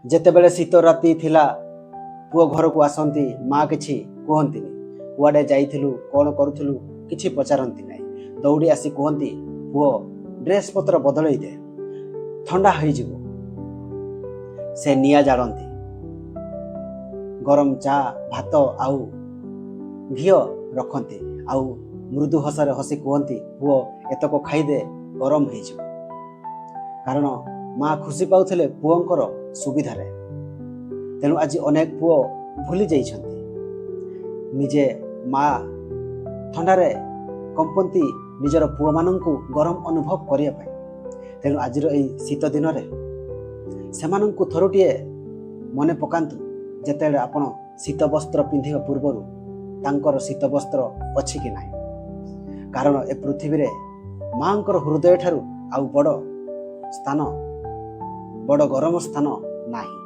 ଯେତେବେଳେ ଶୀତ ରାତି ଥିଲା, ପୁଅ ଘରକୁ ଆସନ୍ତି, ମା କିଛି କୁହନ୍ତିନି। କୁଆଡ଼େ ଯାଇଥିଲୁ, କ'ଣ କରୁଥିଲୁ, କିଛି ପଚାରନ୍ତି ନାହିଁ। ଦୌଡ଼ି ଆସି କୁହନ୍ତି, "ପୁଅ, ଡ୍ରେସ୍ ପତ୍ର ବଦଳେଇ ଦେ, ଥଣ୍ଡା ହେଇଯିବ।" ସେ ନିଆଁ ଜାଳନ୍ତି, ଗରମ ଚା, ଭାତ ଆଉ ଘିଅ ରଖନ୍ତି ଆଉ ମୃଦୁ ହସରେ ହସି କୁହନ୍ତି, "ପୁଅ, ଏତକ ଖାଇଦେ, ଗରମ ହେଇଯିବ।" କାରଣ ମା ଖୁସି ପାଉଥିଲେ ପୁଅଙ୍କର ସୁବିଧାରେ। ତେଣୁ ଆଜି ଅନେକ ପୁଅ ଭୁଲି ଯାଇଛନ୍ତି। ନିଜେ ମା ଥଣ୍ଡାରେ କମ୍ପନ୍ତି ନିଜର ପୁଅମାନଙ୍କୁ ଗରମ ଅନୁଭବ କରିବା ପାଇଁ। ତେଣୁ ଆଜିର ଏଇ ଶୀତ ଦିନରେ ସେମାନଙ୍କୁ ଥରୁଟିଏ ମନେ ପକାନ୍ତୁ, ଯେତେବେଳେ ଆପଣ ଶୀତ ବସ୍ତ୍ର ପିନ୍ଧିବା ପୂର୍ବରୁ ତାଙ୍କର ଶୀତ ବସ୍ତ୍ର ଅଛି କି ନାହିଁ। କାରଣ ଏ ପୃଥିବୀରେ ମାଙ୍କର ହୃଦୟ ଠାରୁ ଆଉ ବଡ଼ ସ୍ଥାନ, ବଡ଼ ଗରମ ସ୍ଥାନ ନାହିଁ।